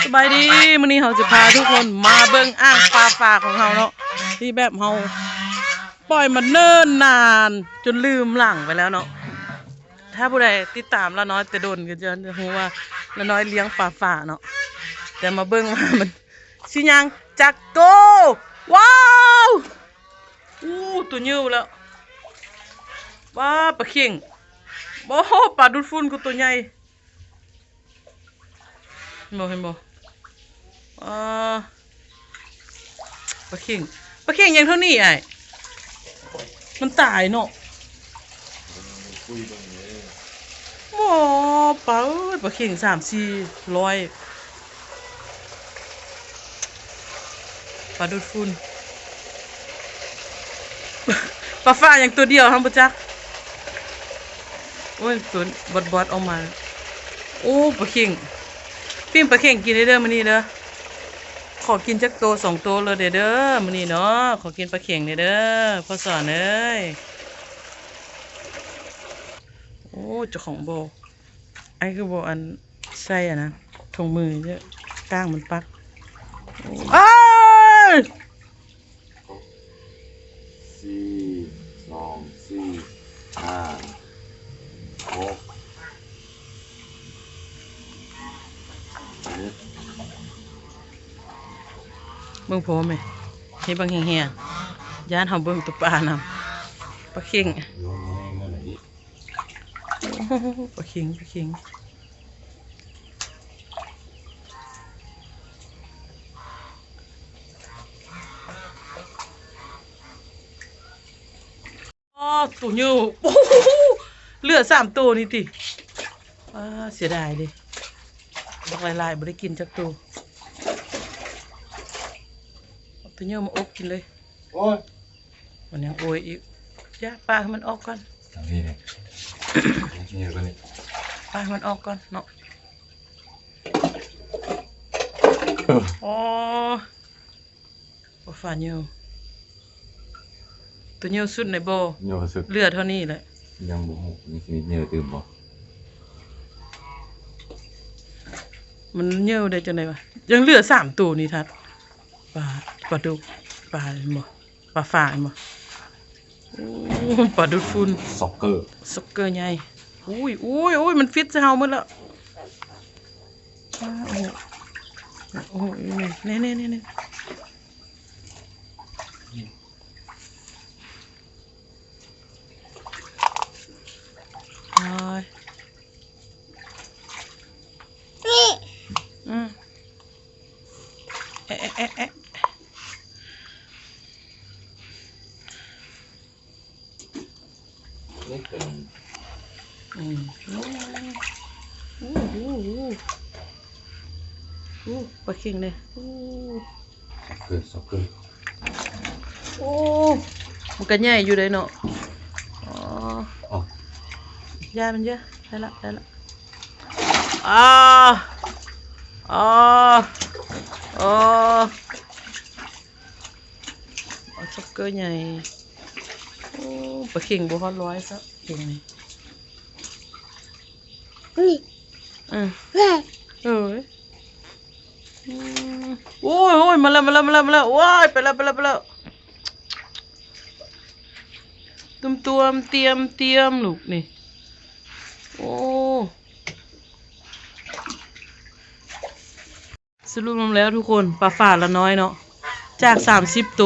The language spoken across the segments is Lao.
ສະບາຍດີ ມື້ນີ້ເຮົາຊິພາທຸກຄົນມາເບິ່ງອ່າງປາຝາຂອງເຮົາເນາະ ທີ່ແບບເຮົາປ່ອຍມາເນີນນານຈົນລືມຫຼັງໄປແລ້ວເນາະ. ຖ້າຜູ້ໃດຕິດຕາມລານ້ອຍແຕ່ດົນກໍຈະຮູ້ວ່າລານ້ອຍລ້ຽງປາຝາເນາະ ແຕ່ມາເບິ່ງວ່າມັນຊິຍັງຈັກໂຕ. ວ້າວ! ໂອ້ ໂຕໃຫຍ່ແລ້ວ. ວ້າ ປາເຂັງ. ໂອ້ ປາດູດຝຸ່ນກໍໂຕໃຫຍ່. ເຫັນບໍ່ ເຫັນບໍ່? ອ່າ ປາເຂັງ ປາເຂັງຍັງເທົ່ານີ້ອ້າຍ ມັນຕາຍເນາະ. ໂອ້ ປາເອີຍ ປາເຂັງສາມສີ່ຮ້ອຍ ປາດູດຝຸ່ນ. ປາຝາຍັງຕົວດຽວ ເຮົາບໍ່ຈັກ. ໂອ້ຍ ຕົວບອດໆອອກມາ. ໂອ້ ປາເຂັງ ປີ້ງປາເຂັງກິນໄດ້ເດີມື້ນີ້ເດີ. ຂໍກິນຈັກໂຕສອງໂຕເລີຍເດີມື້ນີ້ເນາະ. ຂໍກິນປາເຂັງແດ່ເດີ ພໍ່ສອນເອີຍ. ໂອ້ ເຈົ້າຂອງບໍ່ ອ້າຍຄືບໍ່ອັນໃສ່ອັນນະ ຖົງມືເດີ ກ້າງມັນປັກ. ໂອ້ຍ ສີ່ ສອງ ສີ່ ຫ້າ ຫົກ ເຈັດ. ເບິ່ງພໍ່ແມ່ ເຮັດບັກແຮງໆ ຢ້ານເຮົາເບິ່ງຕົວປານຳ ປາເຂັງ. ໂອ້ ປາເຂັງ ປາເຂັງ. ອໍ ໂຕໃຫຍ່. ໂອ້ໂຫ ເຫຼືອສາມໂຕນີ້ຕິ. ອ້າ ເສຍດາຍເດ້ ບັກຫຼາຍໆ ບໍ່ໄດ້ກິນຈັກໂຕ. ເອົາໂຕໃຫຍ່ມາອົບກິນເລີຍ. ໂອ້ຍ ມັນຍັງໂອຍອີກ. ຢ່າ ປະໃຫ້ມັນອອກກ່ອນ. ນີ້ ນີ້ ນີ້ ປະໃຫ້ມັນອອກກ່ອນເນາະ. ອໍ ບໍ່ຝານຢູ່. ໂຕໃຫຍ່ສຸດໃນບໍ່? ໃຫຍ່ສຸດ. ເຫຼືອເທົ່ານີ້ແຫຼະ. ຍັງບໍ່ຮູ້ ມີຊິໃຫຍ່ຕື່ມບໍ່? ມັນໃຫຍ່ໄດ້ຈັ່ງໃດວະ? ຍັງເຫຼືອສາມໂຕນີ້ທັດ. ປາ ປາດຸກ ປາ ເຫັນບໍ່? ປາຝາເຫັນບໍ່? ໂອ້ ປາດູດຝຸ່ນ ຊັອກເກີ ຊັອກເກີໃຫຍ່. ອຸ້ຍ ອຸ້ຍ ອຸ້ຍ ມັນຟິດໃສ່ເຮົາໝົດແລ້ວ. ອ້າ ໂອ້ ໂອ້ ນີ້ ນີ້ ນີ້ ນີ້. ໂອ້ຍ ອືມ ເອະ ເອະ ເອະ ເອະ. ນີ້ເປັນ ອືມ ໂອ້ ໂອ້ ໂອ້ ໂອ້ ປາເຂັງເດ້. ໂອ້ ຊັອກເກີ ຊັອກເກີ. ໂອ້ ມັນກະໃຫຍ່ຢູ່ເດ້ເນາະ. ອໍ ອໍ ຢ່າມັນເຢີະ ໄດ້ລະ ໄດ້ລະ. ອາ ອາ ອາ ຊັອກເກີໃຫຍ່. ໂອ້ ປາເຂັງບໍ່ຮອດຮ້ອຍຊະ ເຂັງນີ້. ອືມ ເອີຍ ອືມ ໂອ້ຍ ໂອ້ຍ ມາແລ້ວ ມາແລ້ວ ມາແລ້ວ ມາແລ້ວ. ໂອ້ຍ ໄປແລ້ວ ໄປແລ້ວ ໄປແລ້ວ. ຕຸ້ມຕວມ ຕຽມ ຕຽມ ລູກນີ້. ໂອ້ ສະຫຼຸບລວມແລ້ວທຸກຄົນ ປາຝາລະນ້ອຍເນາະ ຈາກສາມສິບໂຕ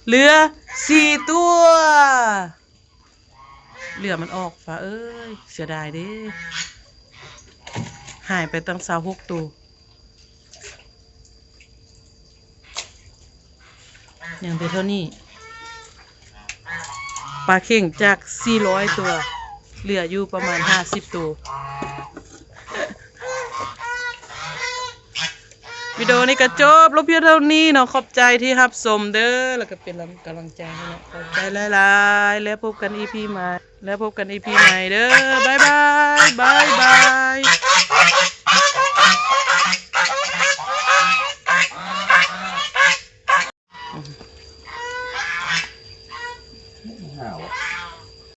ເຫຼືອສີ່ຕົວ. ເຫຼືອມັນອອກ ຟ້າເອີຍ ເສຍດາຍເດ້ ຫາຍໄປຕັ້ງຊາວຫົກໂຕ. ຍັງແຕ່ເທົ່ານີ້ ປາເຂັງຈາກສີ່ຮ້ອຍຕົວ ເຫຼືອຢູ່ປະມານຫ້າສິບໂຕ. ວິດີໂອນີ້ກໍຈົບລົງພຽງເທົ່ານີ້ເນາະ. ຂອບໃຈທີ່ຮັບຊົມເດີ ແລ້ວກໍເປັນກຳລັງໃຈໃຫ້ເນາະ. ຂອບໃຈຫຼາຍໆ ແລ້ວພົບກັນອີພີໃໝ່ ແລ້ວພົບກັນອີພີໃໝ່ເດີ. ບາຍບາຍ ບາຍບາຍ.